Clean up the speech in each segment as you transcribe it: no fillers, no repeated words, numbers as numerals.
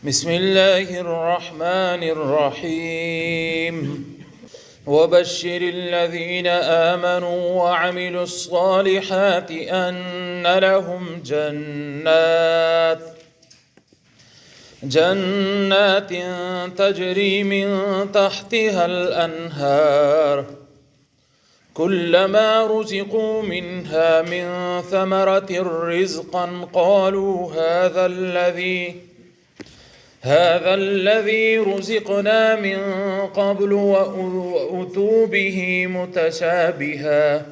بسم الله الرحمن الرحيم. وبشر الذين آمنوا وعملوا الصالحات أن لهم جنات تجري من تحتها الأنهار، كلما رزقوا منها من ثمرة رزقا قالوا هذا الذي رزقنا من قبل وأتوا به متشابها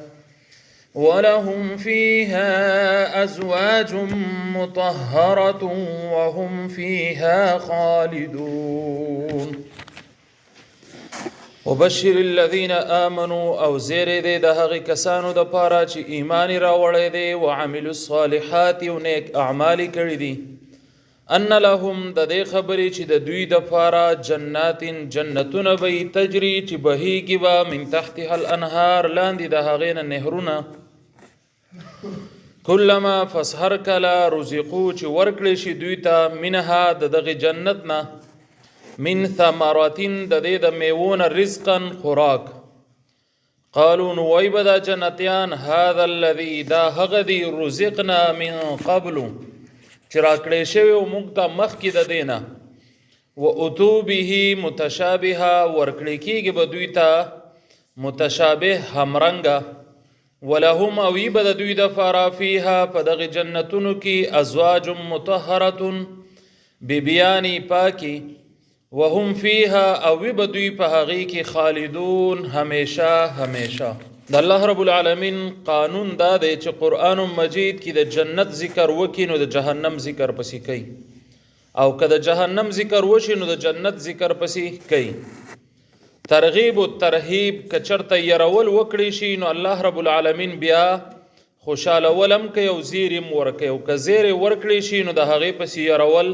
ولهم فيها أزواج مطهرة وهم فيها خالدون. وبشر الذين آمنوا، او زیری دی د هغې کسانو د پاره چې ایمان یې راوړی دی، وعملوا الصالحات، او نیک اعمال یې کړي دي، ان لهم، د دې خبرې چې د دوی د پاره جنات، جنتونه به یې، تجري، چې بهیږي به، من تحتها الانهار، لاندې د هغې نه نهرونه، کلما، فس هر کله، رزقو، چې ورکړی شي دوی ته، منها، د دغې جنت نه، من ثمراتین، د دې د میوو نه، رزقا، خوراک، قالو، نو وایي به دا جنتیان، هذا الذي، دا هغه دی، رزقنا من قبل، چې راکړی شوی و موږ ته مخکې د دې نه، و اتو به متشابها، ورکړی کېږي به دوی ته متشابه، همرنګه، ولهم، او وي به د دوی دپاره، فیها، په دغه جنتونو کې، ازواج مطهرة، بیبیانې پاکې، وهم فیها، او وي به دوی په هغې کې، خالدون، همیشه همیشه. د الله رب العالمین قانون دا دی چې قرآن مجید کې د جنت ذکر وکړي نو د جهنم ذکر پسې کوي، او که د جهنم ذکر وشي نو د جنت ذکر پسې کوي. ترغیب او ترهیب که چرته يرول وکړي شي نو الله رب العالمین بیا خوشاله ولم کوي او زیری هم ورکوي، او که زیری ورکړي شي نو د هغې پسې يرول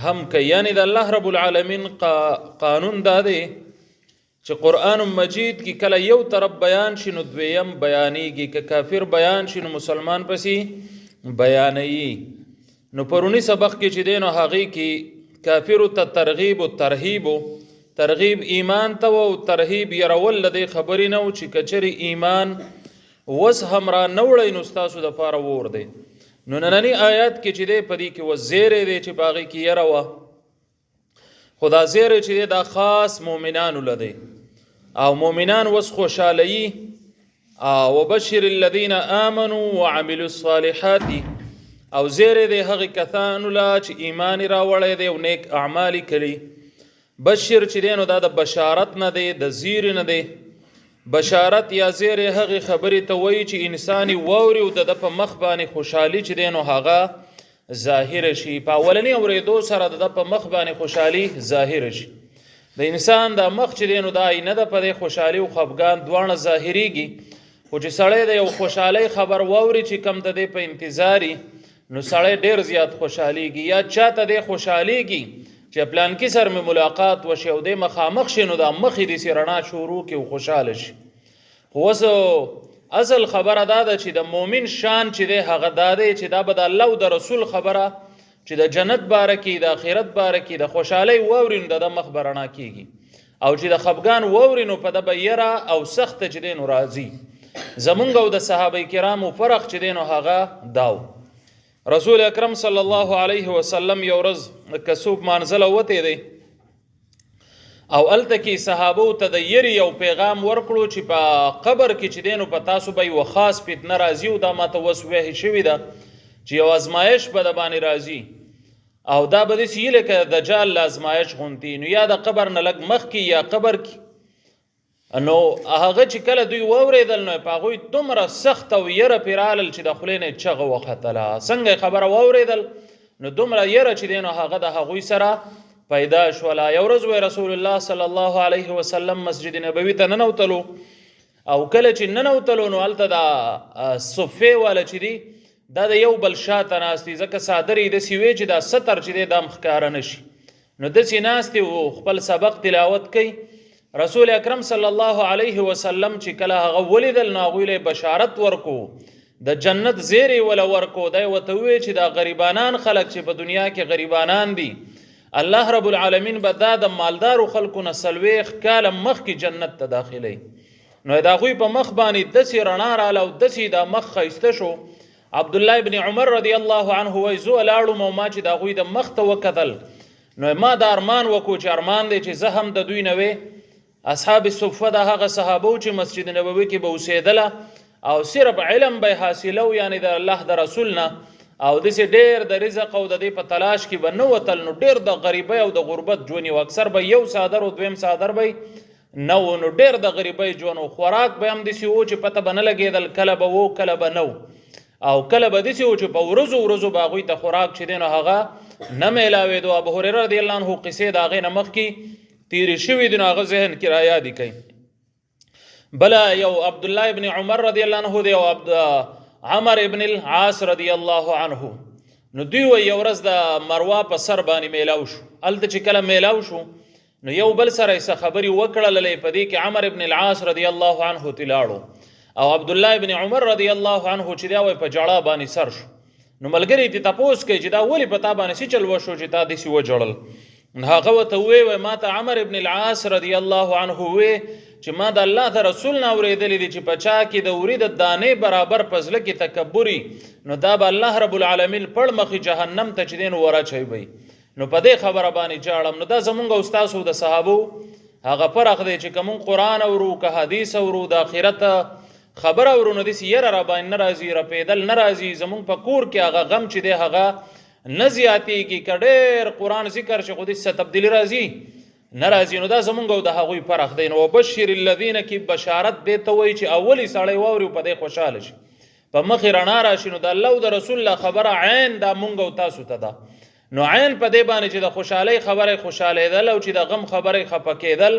هم کوي. یعنی د الله رب العالمین قانون دا دی چې قرآن مجید کې کله یو طرف بیان شي نو دویم بیانېږي، که کافر بیان شي نو مسلمان پسې بیانوي. نو پرونی سبق کې چې دی نو هغې کې کافرو ته ترغیب او ترهیب، ترغیب ایمان ته او ترهیب يرول له دې خبرې نه و چې که چېرې ایمان وس هم را نه وړی نو ستاسو دپاره ور دی. نو نننی آیات کې چې دی په دې کې وس زیری دی چې په هغې کې یره وه، خو دا زیری چې دی دا خاص مؤمنانو له دی، او مؤمنان وس خوشحالوي. وبشر الذین آمنوا وعملوا الصالحات، او زیری دی هغې کسانو له چې ایمان یې راوړی دی او نیک اعمال یې کړي. بشر چې دی نو دا د بشارت نه دی، د زیرې نه دی. بشارت یا زیری هغې خبرې ته وایي چې انسان یې واوري او د ده په مخ باندې خوشحالي چې دی نو هغه ظاهره شي. په اولني اورېدو سره د ده په مخ باندې خوشحالي ظاهره شي. د انسان د مخ چې دی نو دا آینه ده، په دې خوشحالي او خفګان دواړه ظاهریږي. خو چې سړی د یو خوشحالۍ خبر واوري چې کم ته دی په انتظاري نو سړی ډېر زیات خوشحالېږي، یا چا ته دی خوشحالېږي چې پلانکي سره مې ملاقات وشي او دی مخامخ شي نو دا مخ یې داسې رڼا شروع کړي او خوشحاله شي. خو اوس اصل خبره دا ده چې د مؤمن شان چې دی هغه دا دی چې دا به د الله او د رسول خبره چې د جنت باره کې، د آخرت باره کې، د خوشحالۍ واوري نو د ده مخ به رڼا کېږي، او چې د خفګان واوري نو په ده به یره او سخته چې دی نو راځي. زمونږ او د صحابه کرامو فرق چې دی نو هغه داو. رسول اکرم صلی الله علیه وسلم یو ورځ کسوب مانځله وتی دی او هلته کې صحابو ته د یرې یو پیغام ورکړو چې په قبر کې چې دی نو په تاسو به یوه خاص فتنه راځي، او دا ماته وس وحي شوې ده چې یو ازمایش به د باندې راځي، او دا به داسې وي لکه د دجال له ازمایش غوندې، نو یا د قبر نه لږ مخکې یا قبر کې. نو هغه چې کله دوی واورېدل نو په هغوی دومره سخت او یره پرې رالل چې د خولې نه یې چغه وختله. څنګه یې خبره واورېدل نو دومره یره چې دی نو هغه د هغوی سره پیدا شوله. یو ورځ وی رسول الله صلی الله علیه وسلم مسجد نبوي ته ننوتلو، او کله چې ننوتلو نو هلته دا صفې واله چې دي دا د یو بل شاته ناست دي، ځکه څادر یې داسې وی چې دا ستر چې دی دا هم ښکاره نه شي. نو داسې ناست دي او خپل سبق تلاوت کوي. رسول اکرم صلی الله علیه وسلم چې کله هغه ولیدل نو هغوی له بشارت ورکو، د جنت زیری وله ورکو. دی ورته وویل چې دا غریبانان خلک چې په دنیا کې غریبانان دي الله رب العالمین به دا د مالدارو خلکو نه 40 کاله مخکې جنت ته داخلي. نو د هغوی په مخ باندې داسې رڼا راله او داسې دا مخ ښایسته شو. عبد الله ابن عمر رضی الله عنه وایي زه ولاړم او ما چې د هغوی د مخ ته وکتل نو ما دا ارمان وکړو چې ارمان دی چې زه هم د دوی نه وې. اصحاب صفه دا هغه صحابه چې مسجد نبوي کې به اوسېدله او صرف علم به حاصلو، یعنی د الله د رسول نه، او داسې ډېر د رزق او د دې په تلاش کې به نه وتل. نو ډېر د غریبۍ او د غربت ژوند یې و، اکثر به یو څادر او دویم څادر به نه و، نو ډېر د غریبۍ ژوند و. خوراک به هم داسې و چې پته به نه لګېدل، کله به و کله به نه و، او کله به داسې و چې په ورځو ورځو به هغوی ته خوراک چې دی نو هغه نه میلاوېدو. ابو هریره رضی الله عنه قصې د هغې نه مخکې تېرې شوې دي، نو هغه ذهن کې رایادې کوي. بله یو عبد الله ابن عمر رضی الله عنه دی او عمر ابن العاص رضی الله عنه. نو دوی وایي یو ورځ د مروا په سر باندې میلاو شو. هلته چې کله میلاو شو نو یو بل سره یې څه خبرې وکړلې. په دې کې عمر ابن العاص رضی الله عنه ترې لاړو او عبد الله ابن عمر رضی الله عنه چې دی وایي په ژړا باندې سر شو. نو ملګري ترې تپوس کوي چې دا ولې په تا باندې څه چل وشو چې تا داسې وژړل؟ هغه ورته وویل وایي ما ته عمر ابن العاص رضی الله عنه وویل چې ما د الله د رسول نه اورېدلي دي چې په چا کې د وري د دانې برابر په زړه کې تکبري نو دا به الله رب العالمین پړ مخې جهنم ته چې دی نو وراچوي به. نو په دې خبره باندې ژاړم. نو دا زمونږ او ستاسو د صحابو هغه فرق دی چې که مونږ قرآن اورو که حدیث اورو د آخرت خبره اورو نو داسې یره راباندې نه راځي، رپېدل نه راځي. زمونږ په کور کې هغه غم چې دی هغه نه زیاتېږي. که ډېر قرآن ذکر شي خو داسې څه تبدیلي راځي نه راځي. نو دا زمونږ او د هغوی فرق دی. نو وبشر الذین کې بشارت دې ته وایي چې اولي سړی واوري او په دې خوشحاله شي، په مخې رڼا راشي. نو د الله او د رسول الله خبره عین دا مونږ او تاسو ته ده. نو عین په دې باندې چې د خوشحالۍ خبره خوشحالېدل او چې د غم خبره خفه کېدل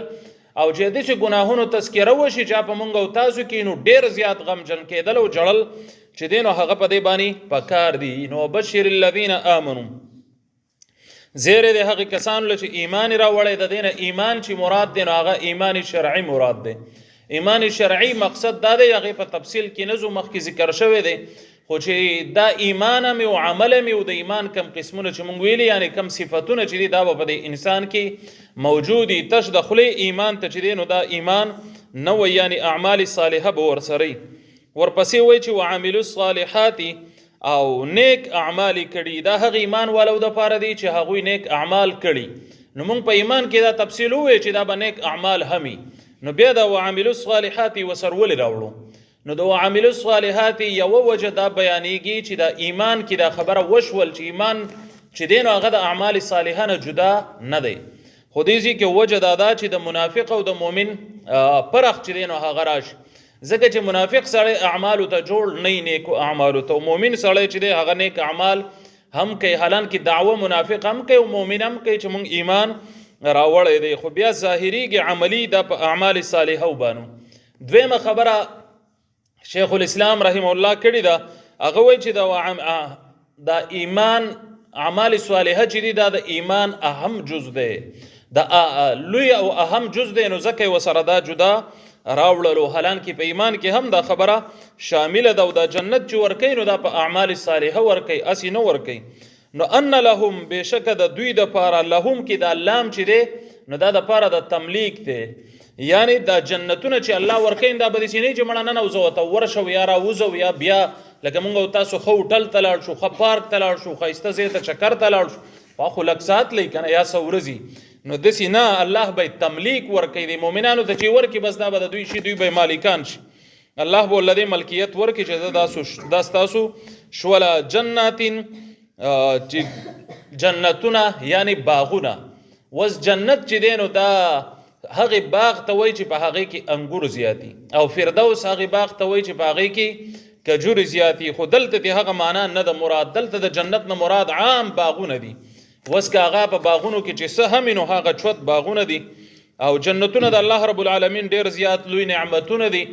او چې داسې ګناهونو تذکره وشي چې په مونږ او تاسو کې نو ډېر زیات غمجن کېدل او ژړل چې دی نو هغه په دې باندې پکار دي. نو بشر الذین آمنو زیری دی هغه کسانو له چې ایمان راوړی. د دې نه ایمان چې مراد دی نو هغه ایمان شرعي مراد دی. ایمان شرعي مقصد دا دی، هغې په تفصیل کې نه ځو، مخکې ذکر شوی دی. خو چې دا ایمان مې او عمل مې او د ایمان کم قسمونه چې مونږ ویلي، یعنې کم صفتونه چې دي دا به په دې انسان کې موجود دي. تش د خولې ایمان ته چې دی نو دا ایمان نه وایي، یعنې اعمال صالحه به ورسره وي. ورپسې وایي چې وعملو الصالحات او نیک اعمال کړي. دا هغه ایمان والو دپاره دی چې هغوی نیک اعمال کړي. نو مونږ په ایمان کې دا تفصیل وویل چې دا به نیک اعمال هم وي. نو بیا دا وعملو الصالحات وسر ولې راوړو؟ نو د وعملو الصالحات یوه وجه دا بیانېږي چې دا ایمان کې دا خبره وشول چې ایمان چې دی نو هغه د اعمال صالحه نه جدا نه دی. خو دې ځای کې وجه دا ده چې د منافق او د مؤمن فرق چې دی نو هغه راشي، ځکه چې منافق سړی اعمالو ته جوړ نه وي، نیکو اعمالو ته، او مؤمن سړی چې دی هغه نیک اعمال هم کوي. حالانکه دعوه منافق هم کوي او مؤمن هم کوي چې مونږ ایمان راوړی دی، خو بیا ظاهریږي عملی دا په اعمال صالحه وبانو. دویمه خبره شیخ الاسلام رحمه الله کړې ده، هغه وایي چې دا ایمان اعمال صالحه چې دي دا د ایمان اهم جز دی، دا لوی او اهم جز دی، نو ځکه یې ورسره دا جدا راوړلو. حالانکه په ایمان کې هم دا خبره شامله ده او دا جنت چې ورکوي نو دا په اعمال صالحه ورکوي، هسې نه ورکوي. نو ان لهم بېشکه د دوی دپاره، لهم کې دا لام چې دی نو دا دپاره د تملیک دی، یعنی دا جنتونه چې الله ورکوي دا به داسې نه چې مړه ننوځو ورته ورشو یا راوځو یا بیا لکه مونږ او تاسو ښه هوټل ته لاړ شو، ښه پارک ته لاړ شو، ښایسته ځای ته چکر ته لاړ شو، خو لږ ساعت لري که نه یا څه ورځې. نو داسې نه، الله به یې تملیک ورکوي دی مؤمنانو ته چې ورکړي بس دا به د دوی شي، دوی به یې مالکان شي. الله به ورله دې ملکیت ورکړي چې دا ستاسو شوله. جناتین چې جنتونه یعنی باغونه. وس جنت چې دی نو دا هغې باغ ته وایي چې په هغې کې انګور زیاتي، او فردوس هغې باغ ته وایي چې په هغې کې کجورې زیاتي. خو دلته دې هغه معنا نه ده مراد، دلته د جنت نه مراد عام باغونه دي. وس که هغه په باغونو کې چې څه هم نو هغه چوت باغونه دي. او جنتونه د الله رب العالمین ډېر زیات لوی نعمتونه دي.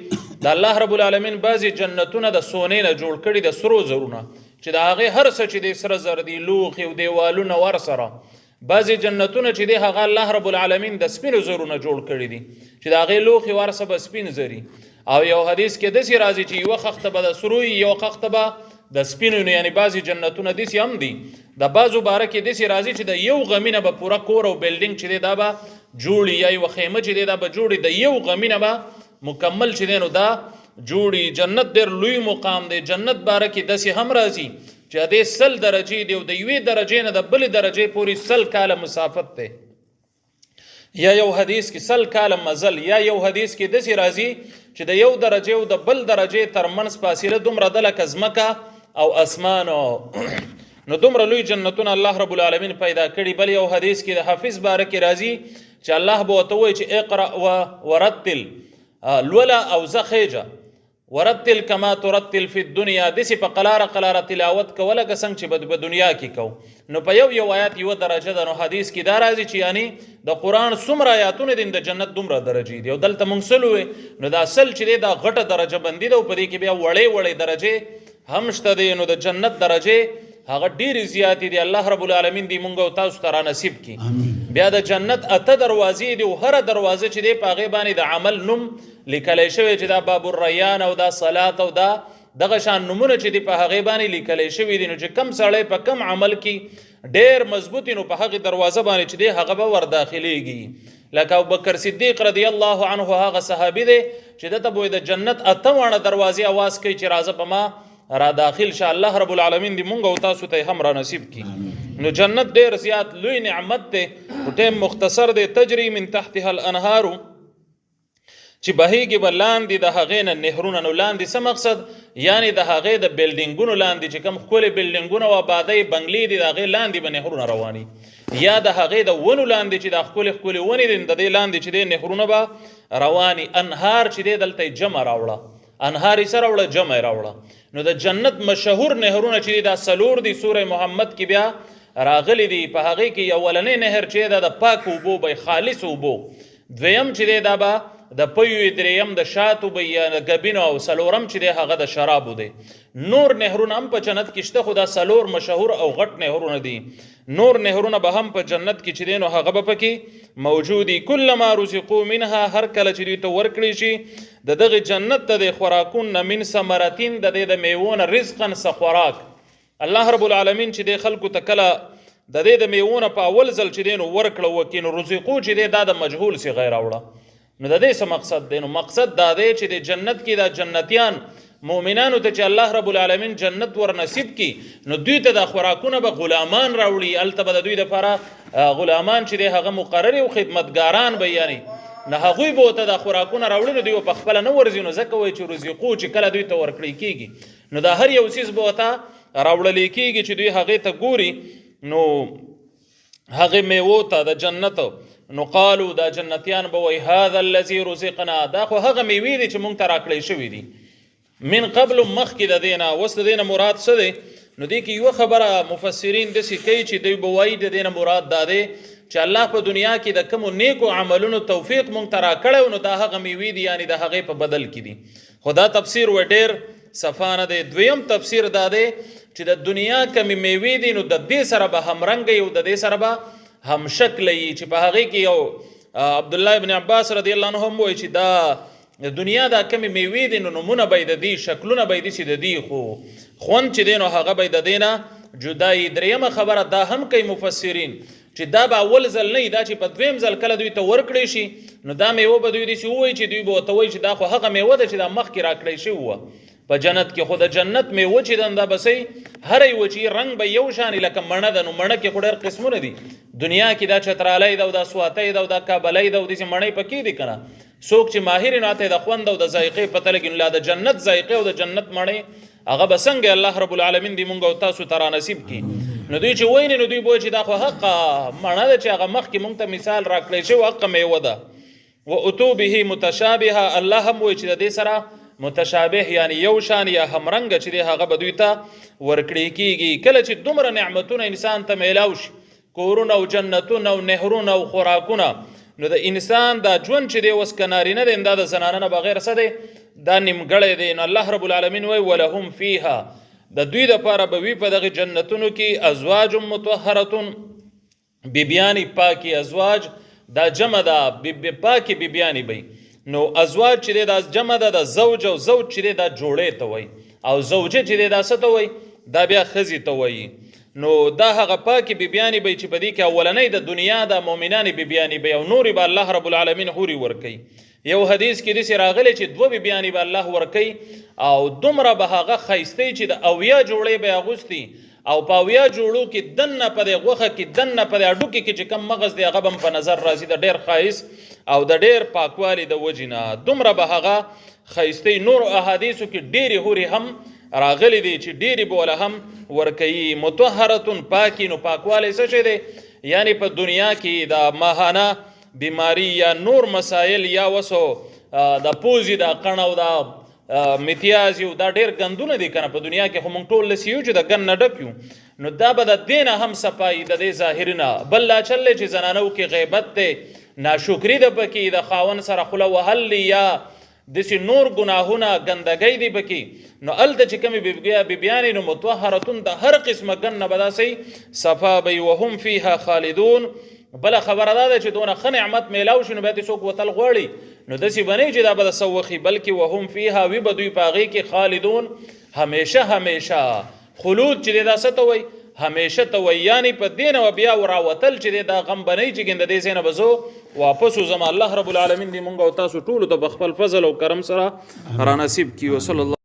د الله رب العالمین بعضې جنتونه د سونې نه جوړ کړي، د سرو زرونه، چې د هغې هر څه چې دی سره زر دي، لوښي او دیوالونه ورسره. بعضې جنتونه چې دی هغه الله رب العالمین د سپینو زرونه جوړ کړي دي، چې د هغې لوښي ورسره به سپین زري. او یو حدیث کې داسې راځي چې یوه خښته به د سرو وي، یوه خښته به د سپینو نو یعنی بعضی جنتونه داسې هم دي، د بعضو باره کې داسې راځي چې د یو غمي نه به پوره کور او بلډینګ چې دی دا به جوړي، یا یوه خیمه چې دی دا به جوړي، د یو غمي نه به مکمل چې دی نو دا جوړي. جنت ډېر لوی مقام دی. جنت باره کې داسې هم راځي چې د 100 درجې دی او د یوې درجې نه د بلې درجې پورې 100 کاله مسافت دی، یا یو حدیث کې 100 کاله مزل، یا یو حدیث کې داسې راځي چې د یو درجې او د بل درجې تر منځ فاصله دومره ده لکه ځمکه او اسمان. نو دومره لوی جنتونه الله رب العالمین پیدا کړي. بل یو حدیث کې د حافظ باره کې راځي چې الله به ورته ووایي چې اقرأ ورتل، لوله او زه خېژه، ورتل کما ترتل فی الدنیا، داسې په قلاره قلاره تلاوت کوه لکه څنګه چې به په دنیا کې کو. نو په یو یو آیات یوه درجه ده. نو حدیث کې دا راځي چې یعنی د قرآن څومره آیاتونه دي د جنت دومره درجې دي، او دلته مونږ 100 وې، نو دا 100 چې دی دا غټه درجه بندي ده، او په دې کې بیا وړې وړې درجې هم شته دی. نو د جنت درجې هغه ډېرې زیاتې دي. الله رب العالمین دې مونږ او تاسو ته را نصیب کړي. بیا د جنت 8 دروازې دي، او هره دروازه چې دی په هغې باندې د عمل نوم لیکلی شوی چې دا باب الریان او دا صلات او دا دغه شان نومونه چې دی په هغې باندې لیکلی شوي دي. نو چې کم سړی په کم عمل کې ډېر مضبوط نو په هغې دروازه باندې چې دی هغه به ور داخلېږي. لکه ابوبکر صدیق رضی الله عنه هغه صحابي دی چې ده ته به د جنت 8 واړه دروازې اواز کوي چې راځه په ما را داخل شه. الله رب العالمین دې مونږ او تاسو ته هم را نصیب کړي. نو جنت ډېر زیات لوی نعمت دی، خو ټیم مختصر دی. تجری من تحتها الانهار، چې بهیږي به لاندې د هغې نه نهرونه. نو لاندې څه مقصد؟ یعنی د هغې د بلډینګونو لاندې چې کوم ښکلې بلډینګونه او آبادۍ بنګلې دي، د هغې لاندې به نهرونه رواني، یا د هغې د ونو لاندې چې دا ښکلې ښکلې ونې دي، د دې لاندې چې دی نهرونه به رواني. انهار چې دی دلته یې جمع راوړه، انهار یې څه راوړه؟ جمع یې راوړه. نو د جنت مشهور نهرونه چې دي دا 4 دي. سوره محمد کې بیا راغلي دي. په هغې کې اولنی نهر چې دی دا د پاکو اوبو به، خالص اوبو. دویم چې دی دا به د پیو، دریم د شاتو به یا د ګبینو، او څلورم چې دی هغه د شرابو دی. نور نهرونه هم په جنت کې شته، خو دا 4 مشهور او غټ نهرونه دي. نور نهرونه به هم په جنت کې چې دی نو هغه به پکې موجود دي. کلما رزقو منها، هر کله چې دوی ته ورکړی شي د دغه جنت د دې خوراکون نه، من ثمرتین، د دې د میوو نه، رزقا څه خوراک. الله رب العالمین چې دې خلکو ته کله د دې د میوو نه په اول ځل چې دی نو ورکړه وکړي، نو رزقو چې دی دا د مجهول صیغه یې راوړه. نو د دې څه مقصد دی؟ نو مقصد دا دی چې د جنت کې دا جنتیان مؤمنانو ته چې الله رب العالمین جنت ور نصیب کی، نو دوی ته دا خوراکونه به غلامان راوړي. هلته به د دوی دپاره غلامان چې دی هغه مقرر او خدمتګاران به، یعنی نه هغوی به ورته دا خوراکونه راوړي، نو دوی به په خپله نه ورځي. نو ځکه وایي چې رزقو چې کله دوی ته ورکړی کېږي، نو دا هر یو څیز به ورته راوړلی کېږي چې دوی هغې ته ګوري، نو هغې میوو ته د جنت. نو قالو، دا جنتیان به وایي هذا الذي رزقنا، دا خو هغه میوې دي چې مونږ ته راکړی شوي دي من قبل، مخکې د دې نه. اوس د دې نه مراد څه دی؟ نو دې کې یوه خبره مفسرین داسې کوي چې دوی به وایي د دې نه مراد دا دی چې الله په دنیا کې د کومو نیکو عملونو توفیق مونږ ته راکړی و، نو دا هغه میوې دي، یعنی د هغې په بدل کې دي. خو دا تفسیر و ډېر صفا نه دی. دویم تفسیر دا دی چې د دنیا کمې میوې دي، نو د دې سره به همرنګه وي او د دې سره به همشکله وي، چې په هغې کې یو عبدالله ابن عباس رضی الله عنه هم وایي چې دا د دنیا دا کمې میوې دي، نو نومونه به یې د دې، شکلونه به یې داسې د دې، خو خوند چې دی نو هغه به یې د دې نه جدا وي. درېیمه خبره دا هم کوي مفسرین چې دا به اول ځل نه وي، دا چې په دویم ځل کله دوی ته ورکړی شي، نو دا میوه به دوی داسې ووایي چې دوی به ورته وایي چې دا خو هغه میوه ده چې دا مخکې راکړی شوې وه په جنت کې. خو د جنت میوه چې ده دا به څه هره یوه چې رنګ به یو شان وي، لکه مڼه ده، نو مڼه کې خو ډېر قسمونه دي. دنیا کې دا چترالۍ ده او دا سواتۍ ده او دا کابلۍ ده او داسې مڼې پکې دي که نه، څوک چې ماهر نو هلته د خوند او د ذایقې پته لګي. نو لا د جنت ذایقې او د جنت مڼې هغه به څنګه الله رب العالمین دې مونږ او تاسو ته را نصیب کړي. نو دوی چې ویني نو دوی به وایي چې دا خو حق مڼه ده چې هغه مخکې مونږ ته مثال راکړی شوی، حق میوه ده. و اتو به متشابه، الله هم وایي چې د دې سره متشابه یعنی یو شان یا همرنګ چې دی هغه به دوی ته ورکړی کیږي. کله چې دومره نعمتونه انسان ته میلاو شي، کورونه او جنتونه او نهرونه او خوراکونه، نو د انسان دا ژوند چې دی اوس که نارینه دی دا د زنانه نه بغیر څه دی، دا نیمګړی دی. نو الله رب العالمین وایي ولهم فیها، د دوی دپاره به وي په دغه جنتونو کې ازواج مطهرتون، بیبیانی پاکي. ازواج دا جمع ده، پاکي بیبیانی به. نو ازواج چې دی دا جمع ده د زوج، او زوج چې دی دا جوړې ته وایي. او زوجه چې دی دا څه ته وایي؟ دا بیا ښځې ته وایي. نو دا هغه پاکې بیبیانې به چې په دې کې اولنۍ د دنیا د مؤمنانې بیبیانې به او نورې به الله رب العالمین حورې ورکوي. یو حدیث کې داسې راغلی چې دوه بیبیانې به الله ورکوي او دومره به هغه ښایسته چې د 70 جوړې به یې اغوستي او په 70 جوړو کې دننه په دې غوښه کې دننه په دې هډوکي کې چې کوم مغز دی هغه به هم په نظر راځي، د ډېر ښایست او د ډېر پاکوالي د وجې نه دومره به هغه ښایسته. نورو احادیثو کې ډېرې حورې هم راغلي دي چې ډېرې به وله هم ورکوي. مطهرتون پاکي، نو پاکوالی څه شی دی؟ یعنی په دنیا کې د ماهانه بیماری یا نور مسایل یا وسو د پوزې د قڼ او د میتیاز یو دا ډېر ګندونه دي کنه، په دنیا کې خو مونږ ټول لسی یو چې د ګند نه ډک یو، نو دا به د دې نه هم صفایي د دې ظاهري نه. بل لا چل دی چې زنانو کې غیبت دی، ناشکري ده پکې، د خاوند سره خوله وهل دي یا داسې نور ګناهونه ګندګۍ دي پکې، نو هلته چې کومې بیبیانې نو مطهرتون د هر قسمه ګند نه به داسې صفا به وي، وهم فیها خالدون. بله خبره دا ده چې دونه ښه نعمت میلاو شي نو بیا ترې څوک وتل غواړي، نو داسې به نه وي چې دا به د څه وخي، بلکې وهم فیها وي به دوی په هغې کې خالدون همیشه همیشه. خلود چې دی دا څه ته وایي؟ همیشه ته وایي، یعنی په دې نه بیا راوتل چې دی دا غم به نه وي چې ګنده دې ځای نه به زه واپس وځم. الله رب العالمین دې مونږ او تاسو ټولو ته په خپل فضل او کرم سره رانصیب کړي. وصلی الله.